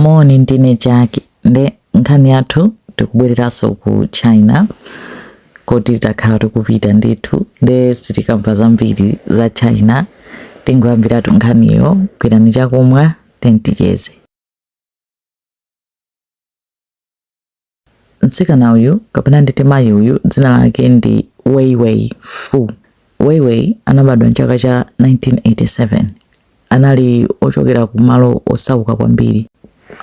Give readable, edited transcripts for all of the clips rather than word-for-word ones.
Moni, ndine Jaki. Nde nkhani yathu tikubwereranso ku China koti takhala tikupita ndithu, nde sitikamva zambiri za China, tingoyambiratu nkhaniyo. Gwirani chakumwa, ticheze. Mtsikana uyu, kapena nditi mayi uyu, dzina lake ndi Weiwei Fu. Weiwei anabadwa mchaka cha 1987. Anali ochokera ku malo osauka kwambiri,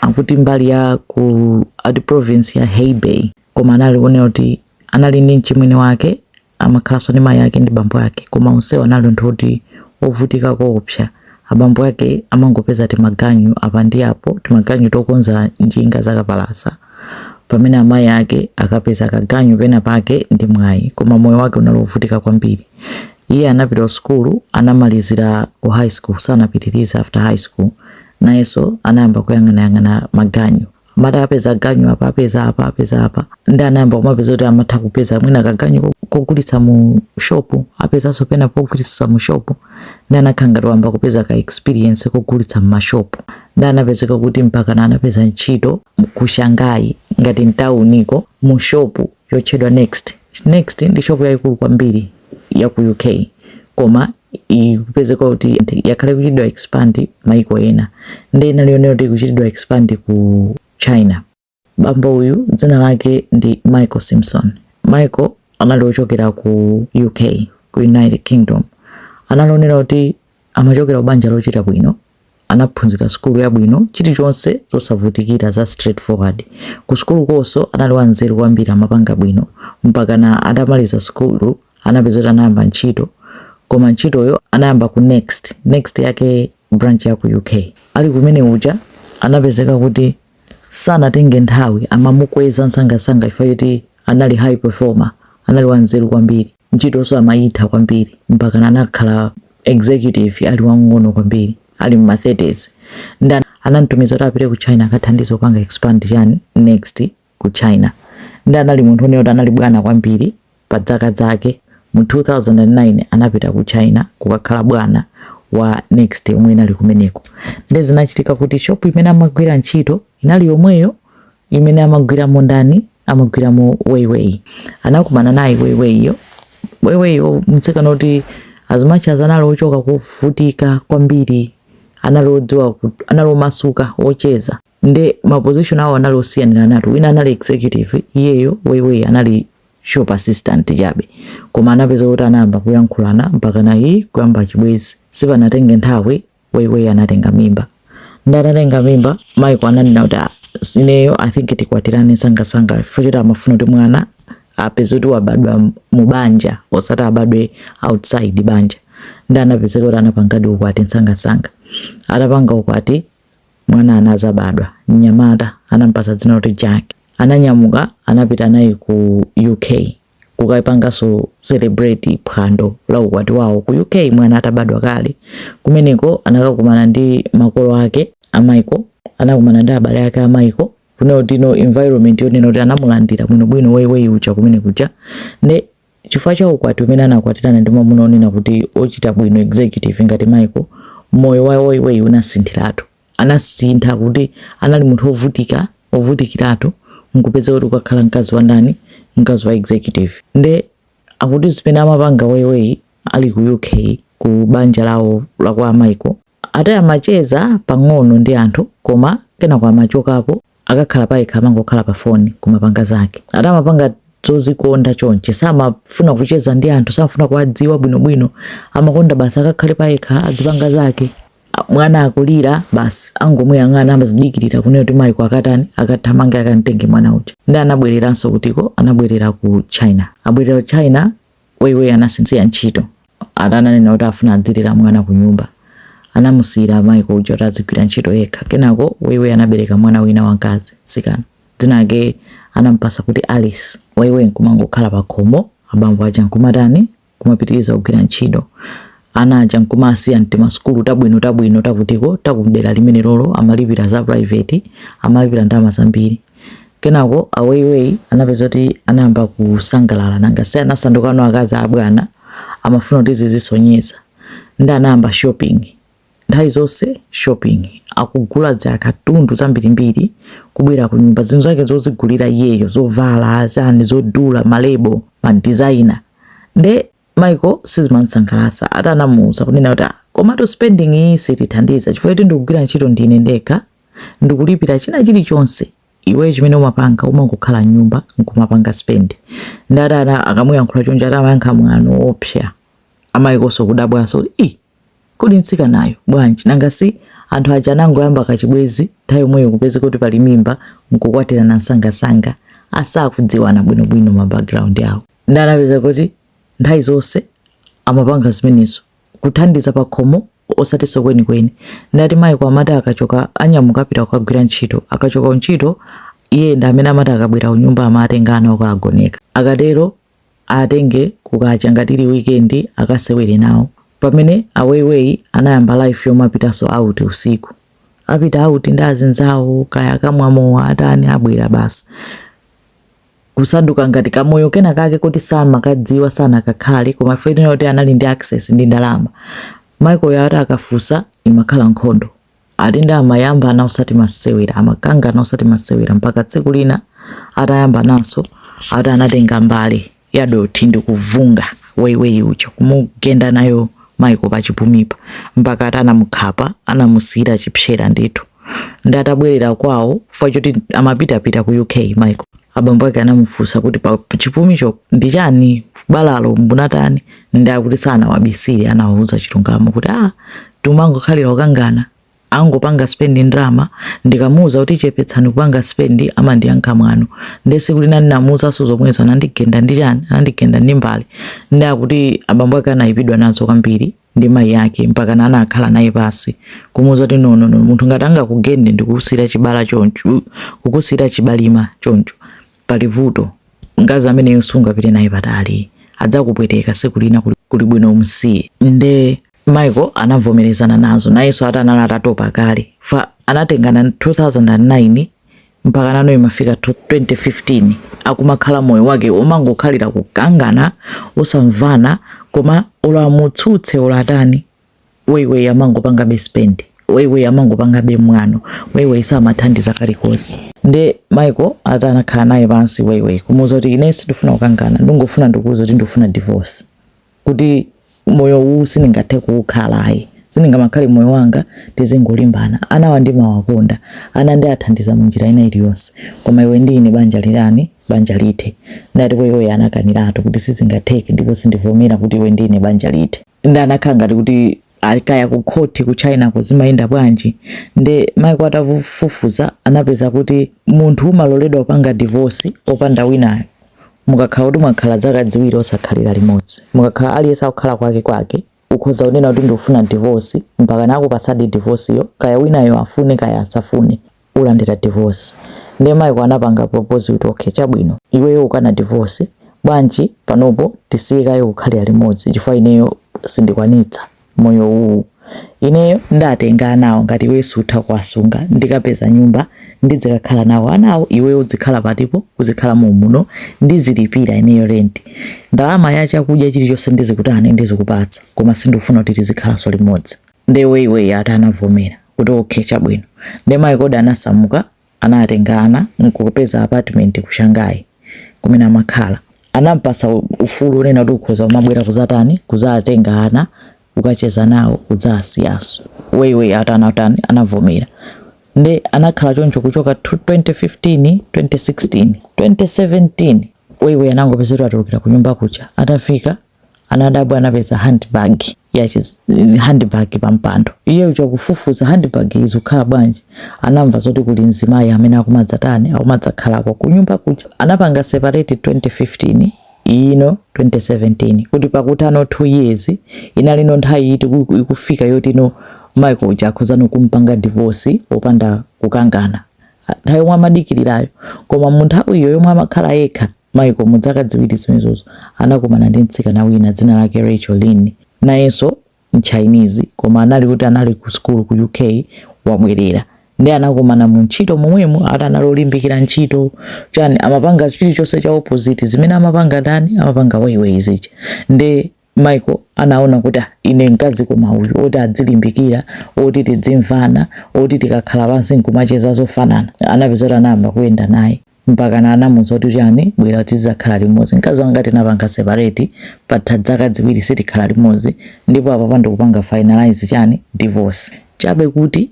akuti mbali ya ku ati province ya Hebei, koma anali onena kuti anali ndi mchimwene wake, amakhalanso ndi mayi ake ndi bambo ake, koma onsewo anali anthu oti ovutika koopsa. Abambo ake amangopeza timaganyu apa ndi apo, timaganyu tokonza njinga zakapalasa, pamene amayi ake akapeza kaganyu pena pake ndi mwayi, koma moyo wake unali ovutika kwambiri. Iye anapita ku sukulu, anamalizira ku high school, sanapitirize. After high school nayenso anayamba kuyang'anayang'ana maganyu. Amati apeza ganyu apa, apeza apa, apeza apa, ndi anayamba kumapeza kuti amatha kupeza mwina kaganyu kogulitsa mu shopu, apezanso pena pogulitsa mu shopu, ndi anakhala ngati wayamba kupeza ka experience kogulitsa mmashopu. Ndi anapezeka kuti mpakana anapeza ntchito ku Shanghai, ngati mtauniko, mu shopu yotchedwa Next. Next ndi shopu yayikulu kwambiri ya ku UK, koma ikupezeka kuti yakhale kuchitidwa expand maiko ena, ndi inali yonena kuti ikuchitidwa expand ku China. Bambo uyu dzina lake ndi Michael Simpson. Michael anali ochokera ku UK, ku United Kingdom. Anali onena kuti amachokera ku banja lochita bwino, anaphunzira sukulu yabwino, chilichonse zosavutikira, za straightforward. Ku sukulu konso anali wanzeru kwambiri, amapanga bwino, mpakana atamaliza sukulu anapeza kuti anayamba ntchito, koma ntchitoyo anayamba ku Next, Next yake branch ya ku UK. Ali kumene uja anapezeka kuti sanatenge nthawi amamukweza msangasanga chifukwa choti anali high performer, anali wanzeru kwambiri, ntchitonso amayitha kwambiri, mpakana anakhala executive ali wang'ono kwambiri, ali mma 30s. Ndi anamtumiza kuti apite ku China akathandize kupanga expand chani, Next ku China. Ndi anali munthu onena kuti anali bwana kwambiri pa zaka zake. Mu 2009 anapita ku China kukakhala bwana wa Next yomwe inali kumeneko. Ndi zinachitika kuti shop imene amagwira ntchito inali yomweyo imene amagwiramo ndani? Amagwiramo Weiwei. Anakumana naye Weiweiyo. Weiweiyo mtsikana kuti as much as anali ochoka kuvutika kwambiri, anali odziwa, anali omasuka, ocheza. Nde ma position awo anali osiyanira natu. Wina anali executive, iyeyo Weiwei anali shop assistant chabe, koma anapeza kuti anayamba kuyankhulana mpaka nayi kuyamba chibwezi. Sipanatenge nthawi Weiwei anatenga mimba. Ndi atatenga mimba, Michael ananena kuti, "Ah, ineyo I think tikwatirane sangasanga," chifukwa choti amafuna kuti mwana apeze kuti wabadwa mu banja, osati abadwe outside banja. Ndi anapezeka kuti anapangadi ukwati msangasanga. Atapanga ukwati, mwana anazabadwa, mnyamata, anampasa dzina kuti Jack. Ananyamuka, anapita naye ku UK kukapanganso celebrate phwando la ukwati wawo ku UK, mwana atabadwa kale. Kumeneko anakakumana ndi makolo ake a Michael, anakumana ndi abale ake a Michael, kunena kuti no environment yonena kuti anamulandira bwinobwino Weiwei uja kumene kuja. Ndi chifukwa cha ukwati umene anakwatirana ndi mwamuna onena kuti ochita bwino, executive ngati Michael, moyo wa Weiwei unasinthiratu. Anasintha kuti anali munthu ovutika, ovutikiratu, nkupeza kuti ukakhala mkazi wa ndani? Mkazi wa executive. Nde akuti zimene amapanga Weiwei ali ku UK, ku banja lawo la kwa Michael, ati amacheza pang'ono ndi anthu, koma kenako amachokapo, akakhala payekha amangokhala pa foni kumapanga zake. Ati amapanga zozikonda chonchi, samafuna kucheza ndi anthu, samafuna kuwadziwa bwinobwino, amakonda basi akakhale payekha azipanga zake. Mwana akulira, basi angomuyang'ana, amazidikirira kunena kuti Michael akatani, akathamange akamtenge mwana uja. Ndi anabwereranso kutiko? Anabwerera ku China. Abwerera ku China, Weiwei anasiya ntchito. Ati ananena kuti afuna adzilera mwana ku nyumba. Anamusiyira Michael uja kuti azigwira ntchito yekha. Kenako Weiwei anabereka mwana wina wamkazi, mtsikana, dzina lake anampasa kuti Alice. Weiwei nkumangokhala pa khomo, abambo aja nkumatani? Kumapitiriza kugwira ntchito. Ana aja nkumasiya mtimasukulu tabwino tabwino takutiko, takudera limene lolo, amalipira za private, amalipira ndalama zambiri. Kenako a Weiwei anapeza kuti anayamba kusangalala, nanga se anasandukano akazi abwana, amafuna kuti zizisonyeza. Ndi anayamba shopping. Nthawi zonse shopping, akugula zakatundu zambirimbiri kubwera ku nyumba, zinthu zake zozigulira iyeyo, zovala zani zodula, ma label, ma designer. Nde Michael sizimansangalatsa. Ati anamuwuza kunena kuti, "Ah, komatu spending iyi sitithandiza chifukwa choti ndikugwira ntchito ndine ndekha, ndikulipira china chilichonse. Iweyo chimene umapanga umangokhala mnyumba nkumapanga spend." Ndati ana akamuyankhula choncho, ati amayankha mwano opsa. A Michaelso kudabwaso kuti, "Ii, kodi mtsikanayo bwanji?" Nanga si anthu aja anangoyamba kachibwezi, nthawi yomweyo kupeza kuti pali mimba, nkukwatirana msangasanga, asakudziwana bwinobwino ma background yawo. Ndi anapeza kuti nthawi zonse amapanga zimenezo, kuthandiza pakhomo osatinso kwenikweni. Ndati Michael amati akachoka, anyamuka apita kukagwira ntchito, akachoka ntchito iye ndi amene amati akabwera kunyumba amatenga ana okagoneka, akatero atenge kukacha ngati ili weekend akasewere nawo. Pamene a Weiwei anayamba life yomwe apitanso out usiku, apita out ndi azinzawo, kaya akamwa mowa, atani, abwera basi, kusanduka ngati kamoyo kena kake kuti samakadziwa, sanakakhale, koma fenera kuti anali ndi access ndi ndalama. Michael ati akafunsa imakhala nkhondo. Ati ndi amayambana osati masewera, amakangana osati masewera, mpaka tsiku lina atayamba naso, ati anatenga mbale ya dothi ndikuvunga Weiwei uja, kumugenda nayo Michael pachipumipa, mpaka ati anamukhapa, anamusiyira chipsera ndithu. Ndi atabwerera kwawo, chifukwa choti amapitapita ku UK Michael, abambo ake anamufunsa kuti pa chipumicho ndi chani, balalo mbunatani? Ndi akuti sanawabisire, anawauza chilungamo kuti, "Ah, tumangokhalira kukangana, angopanga spend ndalama. Ndikamuuza kuti chepetsani kupanga spend, amandiyankha mwano. Ndi tsiku lina ndinamuuzanso zomwezo, anandigenda ndi chani, anandigenda ndi mbale." Ndi akuti abambo ake anayipidwa nazo kwambiri ndi mayi ake, mpaka anakhala naye pasi kumuuza kuti, "No, no, no, munthu ngati angakugende ndikukusiyira chibala choncho, kukusiyira chibalima choncho, pali vuto. Mkazi ameneyo sungapite naye patali, adzakupweteka tsiku lina, kuli bwino umsiye." Nde Michael anavomerezana nazo nayenso, ati anali atatopa kale. Fa anatengana 2009 mpaka nano imafika 2015, akumakhala moyo wake umangokhalira kukangana, osamvana, koma olo amutsutse olo atani, Weiwei amangopangabe spend, Weiwei amangopangabe mwano, Weiwei samathandiza kalikonse. Nde Michael ati anakhala naye pansi Weiwei kumuwuza kuti, "Ine sindifuna kukangana, ndingofuna ndikuwuza kuti ndikufuna divorce, kuti moyo uwu sindingathe kuwukhala ayi. Sindingamakhale moyo wanga tizingolimbana. Anawa ndimawakonda, ana ndi athandiza munjira ina iliyonse, koma iwe ndi ine banja lirani, banja lithe." Ndati Weiwei anakaniratu kuti, "Sizingatheke ndipo sindivomera kuti iwe ndi ine banja lithe." Ndi anakhala ngati kuti akaya ku khoti ku China kuzimayenda bwanji. Nde Michael atafufuza anapeza kuti munthu umaloledwa kupanga divorce opanda winayo mukakhala kuti mwakhala zaka 2 osakhalira limodzi, mukakhala aliyense akukhala kwake kwake, ukhoza kunena kuti ndikufuna divorce, mpaka nakupasadi divorce yo, kaya winayo afune kaya asafune, ulandira divorce. Ndiye Michael anapanga propose kuti, "Okay, chabwino, iweyo ukana divorce, bwanji panopo tisiye kaye kukhalira limodzi, chifukwa ineyo sindikwanitsa moyo uwu. Ineyo ndatenga anawo, ngati iweyo sutha kuwasunga, ndikapeza nyumba ndizikakhala nawo anawo. Iweyo uzikhala patipo, uzikhala muno, ndizilipira ineyo rent, ndalama ya chakudya, chilichonse ndizikutani, ndizikupatsa, koma sindikufuna kuti tizikhalanso limodzi." Nde Weiwei ati anavomera kuti, "Okay, chabwino." Nde Michael anasamuka, anatenga ana nkupeza apartment ku Shanghai kumene amakhala. Anampasa ufulu unena kuti ukhoza kumabwera kuzatani, kuzatenga ana, ukacheza nawo, kudzasiyaso. Weiwei ati anatani, anavomera. Nde anakhala choncho kuchoka 2015, 2016, 2017. Weiwei anangopeza kuti atulukira ku nyumba kuja. Atafika anadabwa, anapeza handbag ya handbag pampando. Iye uja kufufuza handbag izikhala bwanji, anamva zoti kuli mzimayi amene akumadzatani, akumadzakhalako ku nyumba kuja. Anapanga separate 2015, ino 2017, kuti pakutano 2 years inalino nthawi iti ikufika yoti ino Michael uja akhozano kumpanga divorce opanda kukangana, nthawi yomwe amadikirirayo. Koma mu nthawi iyo yomwe amakhala yekha Michael, mu zaka 2 zimenezozo, anakumana ndi mtsikana wina dzina lake Rachel Lin, nayenso mChinese, koma anali kuti anali ku school ku UK, wabwerera. Ndi anakumana mu ntchito momwemo. Ati anali olimbikira ntchito chani, amapanga chilichonse cha opposite zimene amapanga ndani, amapanga Weiwei zija. Ndi Michael Anaona kuti, "Ah, ine mkazi koma uyu oti adzilimbikira, oti tidzimvana, oti tikakhala pansi nkumacheza zofanana." Anapeza kuti anayamba kuyenda naye mpaka na anamuuza kuti chani, "Bwera tizakhala limodzi. Mkazi wanga tinapanga separate, patha zaka 2 sitikhala limodzi, ndipo apa ndikupanga finalize chani, divorce." Chabe kuti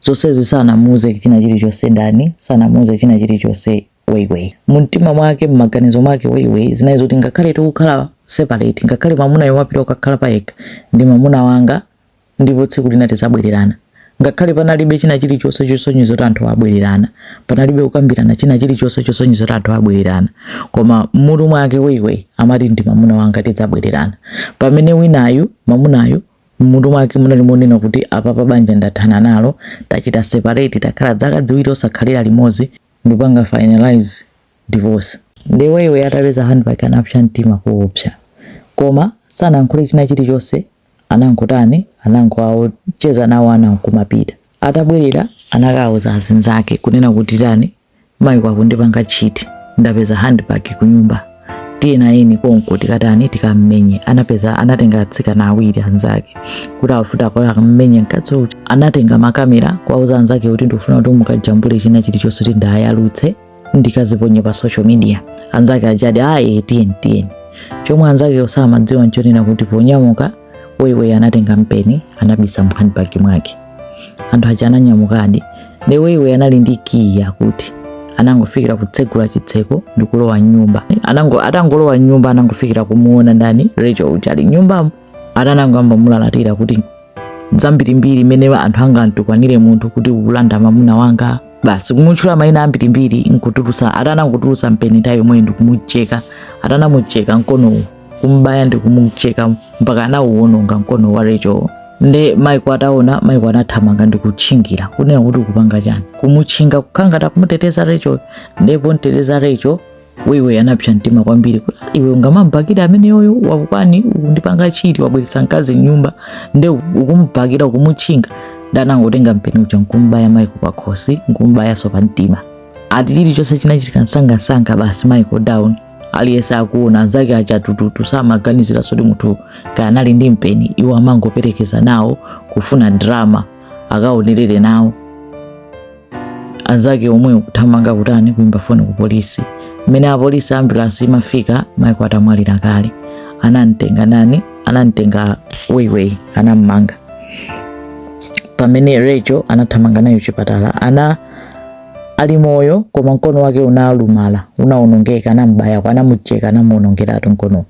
zonsezi sanamuuze china chilichonse ndani, sanamuuze china chilichonse Weiwei. Mumtima mwake, mmaganizo mwake Weiwei zinali zoti ngakhale tikukhala separate, ngakhale mwamuna yomwe wapita kukakhala payekha, ndi mwamuna wanga ndipo tsiku lina tizabwererana. Ngakhale panalibe china chilichonse chosonyeza kuti anthu abwererana, panalibe kukambirana china chilichonse chosonyeza kuti anthu abwererana, koma mmutu mwake Weiwei amati ndi mwamuna wanga, tidzabwererana. Pamene winayu, mwamunayu, mmutu mwake munali monena kuti apa banja ndathana nalo, tachita separate, takhala zaka 2 osakhalira limodzi, ndipanga finalize divorce. Ndi Weiwei atapeza handbag anapsa mtima kuopsa, koma sanayankhule china chilichonse. Anankutani, anangocheza nawo ana nkumapita. Atabwerera anakawuza azinzake kunena kuti tani, "Mayi akundipanga cheat, ndapeza handbag kunyumba, tiye nayeni konko tikatani, tikammenye." Anapeza anatenga atsikana awiri anzake kuti afuta akammenye mkazi uja. Anatenga makamera kuwauza anzake kuti, "Ndikufuna kuti mukajambule china chilichonse kuti ndayalutse, ndikaziponye pa social media." Anzake achati, "Ayi, tiyeni, tiyeni." Chomwe anzake osamadziwa nchonena kuti ponyamuka Weiwei anatenga mpeni, anabisa mu handbag mwake. Anthu aja ananyamukadi ndi Weiwei anali ndi kiyi, akuti anangofikira kutsegula chitseko ndi kulowa mnyumba. Atangolowa mnyumba anangofikira kumuona ndani, Rachel uja ali mnyumbamo. Atanangoyamba mulalatira kuti zambirimbiri imene anthu angamtukwanire munthu kuti ukulanda mamuna wanga, basi kumutchula mayina ambirimbiri nkutulusa. Atanangotulusa mpeni nthawi yomweyo ndikumucheka. Atanamucheka mkonowu, kumbaya ndi kumucheka mpaka anawuwononga mkono wa Rachel. Nde Michael ataona, Michael anathamanga ndi kutchingira kunena kuti ukupanga chani, kumutchinga kukhala ngati akumuteteza Rachel. Ndipo mteteza Rachel, Weiwei anapsa mtima kwambiri kuti, "Ah, iwe ungamambakira ameneyoyo wakukwani, ukundipanga cheat, wabweretsa mkazi mnyumba nde ukumubakira, ukumutchinga." Ndi anangotenga mpeni uja nkumbaya Michael pakhosi, nkumbayanso pa mtima. Ati chilichonse chinachitika msangamsanga, basi Michael down, aliyense akuona. Anzake aja tututu, samaganiziranso kuti munthu kaya anali ndi mpeni. Iwo amangoperekeza nawo kufuna drama akaonerere nawo. Anzake omwe kuthamanga kutani, kuimba foni ku polisi. Mmene apolisi, ambulance imafika, Michael atamwalira kale. Anamtenga nani, anamtenga Weiwei, anammanga, pamene Rachel anathamanga nayo chipatala. Ana ali moyo koma mkono wake unalumala, unawonongeka. Anambayako, anamucheka, anamuwonongeratu mkono.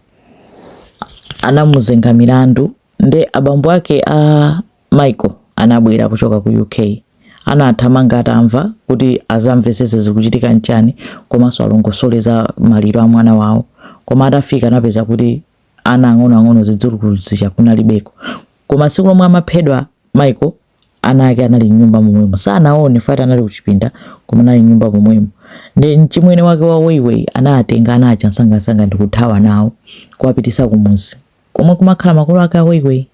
Anamuzenga milandu. Nde abambo ake a Michael anabwera kuchoka ku UK, anathamanga atamva kuti azamvesese zikuchitika nchani komanso alongosole za maliro a mwana wawo. Koma atafika anapeza kuti ana ang'onoang'ono, zidzukulu zija, kunalibeko. Koma tsiku lomwe amaphedwa Michael, ana ake anali mnyumba momwemo. Sanaone fati anali kuchipinda, koma anali mnyumba momwemo. Ndi mchimwene wake wa Weiwei anatenga ana aja msangamsanga ndikuthawa nawo kuwapitisa kumuzi komwe kumakhala makolo ake a Weiwei.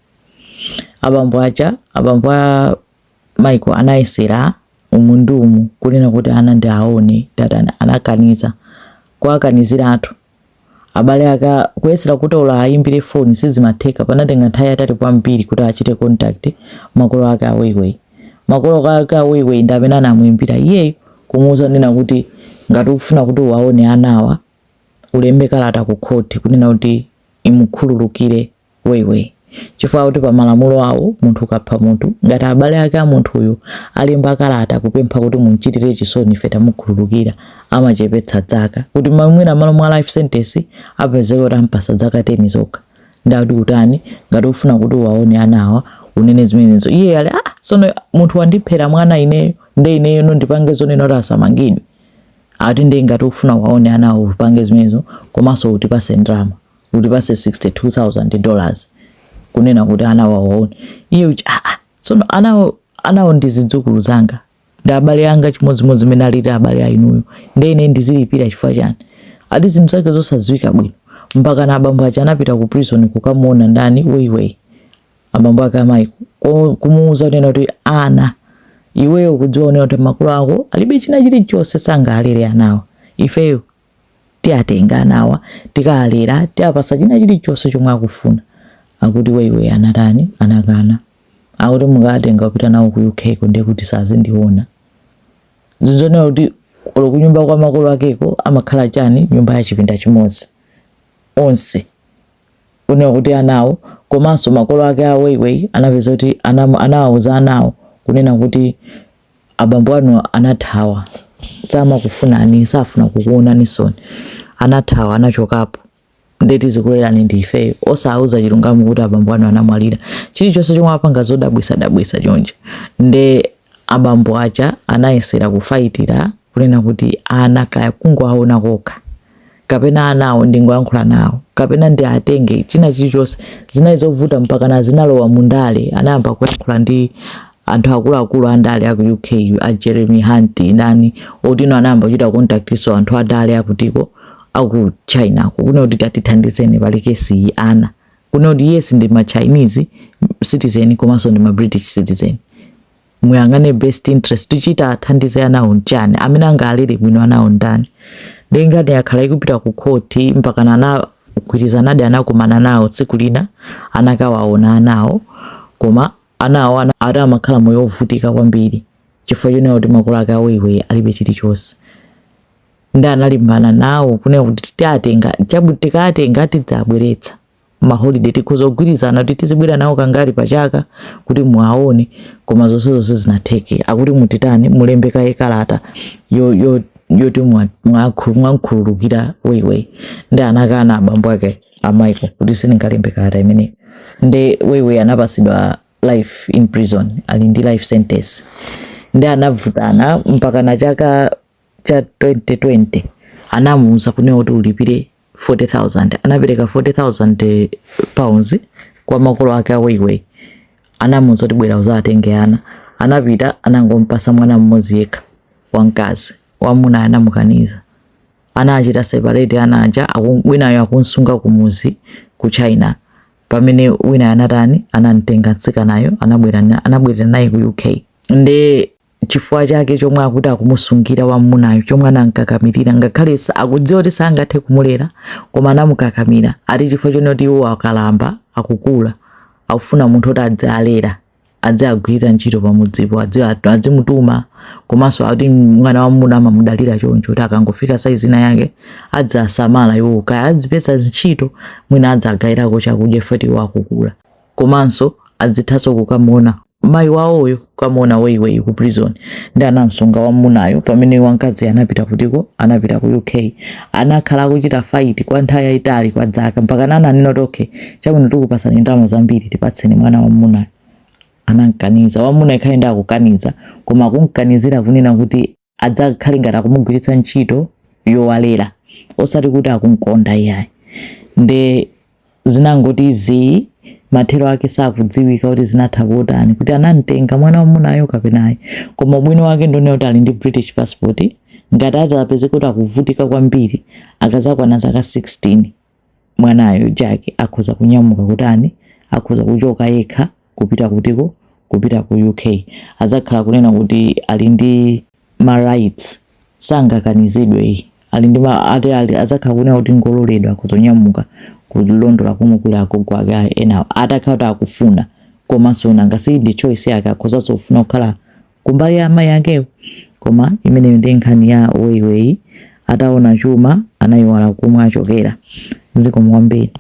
Abambo aja, abambo a Michael, anayesera umu ndi umu kunena kuti ana ndi aone tatani, anakaniza, kuwakaniziratu. Abale ake kuyesera kuti ola ayimbire foni, sizimatheka. Panatenga nthawi yatali kwambiri kuti achite contact makolo ake a Weiwei. Makolo ake a Weiwei ndi amene anamuyimbira iyeyo kumuwuza nena kuti ngati ukufuna kuti uwaone anawa, ulembe kalata ku khoti kunena kuti imukhululukire Weiwei, chifukwa kuti pa malamulo awo munthu ukapha munthu, ngati abale ake a munthuyu alemba kalata kupempha kuti mumchitire chisoni, ife tamukhululukira, amachepetsa dzaka kuti mwina malo mwa life sentence apezeke kuti ampasa dzaka 10 zokha. Ndati utani, ngati ufuna kuti uwaone anawa, unene zimenezo. Iye ali, "Ah, sono munthu wandiphera mwana ineyo, nde ineyo no ndipange zonena kuti asamangidwe?" Ati ndi ngati ufuna uwaone anawo upange zimenezo, komanso utipase ndalama, utipase $62,000 kunena kuti ana wawaone. Iye uchi, "Ah, ah, sono anawo ndi zidzukulu zanga, ndi abale anga chimodzimodzi mmene alili abale a inuyo, nde ine ndizilipira chifukwa chani?" Ati zinthu zake zosadziwika bwino, mpaka na abambo aja anapita ku prison kukamuona ndani, Weiwei, abambo ake amayi, kumuwuza kunena kuti ana iweyo ukudziwa kunena kuti makolo ako alibe china chilichonse, sangalere anawa. Ifeyo tiatenga anawa, tikalera, tiapasa china chilichonse chomwe akufuna. Akuti Weiwei anatani? Anakana. Akuti mukatenga kupita nawo ku UK ko ndiye kuti sazindiona. Zinzonena kuti olo kunyumba kwa makolo akeko amakhala chani, nyumba ya chipinda chimodzi onse, kunena kuti anawo komanso makolo ake a Weiwei anapeza kuti anawauza anawo kunena kuti abambo anu anathawa, samakufunani, safuna kukuonanisoni, anathawa, anachokapo, nde tizikulerani ndi ifeyo, osauza chilungamo kuti abambo anu anamwalira. Chilichonse chomwe apanga zodabwisa-dabwisa chonje. Nde abambo aja anayesera kufayitira kunena kuti ana kaya kungoaona kokha, kapena anawo ndingoyankhula nawo, kapena ndi atenge, china chilichonse. Zinali zovuta mpaka na zinalowa mundale. Anayamba kuyankhula ndi anthu akuluakulu andale aku UK, a Jeremy Hunt, ndani otino, anayamba kuchita contact so anthu andale akutiko, aku China ko, kuna kuti tatithandizeni, pali kesi iyi, ana kuna kuti yes, ndi ma Chinese citizen komanso ndi ma British citizen, muyang'ane best interest, tichita athandize anawo mchani, amene angalere bwino anawo ndani? Ndengati yakhala ikupita ku khoti mpaka anagwirizanadi, anakumana nawo tsiku lina, anakawaona anawo. Koma anawo ati amakhala moyo ovutika kwambiri chifukwa chonena kuti makolo ake a Weiwei alibe chilichonse. Ndi analimbana nawo kunena kuti tiatenga chabu, tikatenga tidzabweretsa ma holiday, tikhoza kugwirizana kuti tizibwera nawo kangati pachaka kuti muwaone. Koma zonse zonse zinatheke. Akuti mutitani, mulembe kaye kalata yoti mwankhululukira Weiwei. Ndi anakana abambo ake a Michael kuti sindingalembe kalata imeneyo. Ndi Weiwei anapasidwa life in prison, ali ndi life sentence. Ndi anavutana mpaka na chaka cha 2020 anamuuza kunena kuti ulipire 40,000. Anapereka £40,000 kwa makolo ake a Weiwei. Anamuuza kuti bwera uzatenge ana. Anapita, anangompasa mwana mmodzi yekha wamkazi, wamuna anamukaniza. Anachita separate ana aja, winayo akunsunga kumuzi ku China, pamene wina anatani, anamtenga mtsikanayo, anabwerera naye ku UK. Ndi chifukwa chake chomwe akuti akumusungira wammunayo, chomwe anamkakamirira, ngakhale akudziwa kuti sangathe kumulera, koma anamukakamira, ati chifukwa chone kuti iwo akalamba, akukula, akufuna munthu oti adzialera, adziagwirira ntchito pamudzipo, adzimutuma. Komanso ati mwana wamuna amamudalira choncho, kuti akangofika saizi ina yake adzasamala iwo, kaya adzipeza ntchito, mwina adzagayirako chakudya foti iwo akukula, komanso adzithanso kukamuona mayi wawoyo, kukamuona Weiwei ku prison. Ndi anamsunga wammunayo pamene wamkazi anapita kutiko, anapita ku UK. Anakhala akuchita fight kwa nthawi yayitali, kwa dzaka, mpaka nananena kuti okay, chabwino, tikupasani ndalama zambiri, tipatseni mwana wammunayo. Anamkaniza wamuna ikhale ndi akukaniza, koma akumkanizira kunena kuti adzakhale ngati akumugwiritsa ntchito yowalera, osati kuti akumkonda iyayi. Ndi zinangoti zii, mathero ake sakudziwika kuti zinatha kotani, kuti anamtenga mwana wamunayo kapena ayi. Koma ubwino wake ndionera kuti ali ndi British passport. Ngati adzapeze kuti akuvutika kwambiri, akazakwana zaka 16 mwanayo Jack akhoza kunyamuka kutani, akhoza kuchoka yekha kupita kutiko, kupita ku UK. Adzakhala kunena kuti ali ndi ma rights, sangakanizidwe, ali ndi ati ali adzakhala kunena kuti ngololedwa, akuzonyamuka kulondola komwe kuli agogo ake enawo atakhala kuti akufuna. Komanso nanga si ndi choice yake, akhozanso kufuna kukhala kumbali ya amayi akewo. Koma imeneyo ndi nkhani ya Weiwei, ataona chuma anayiwala komwe achokera. Zikomo kwambiri.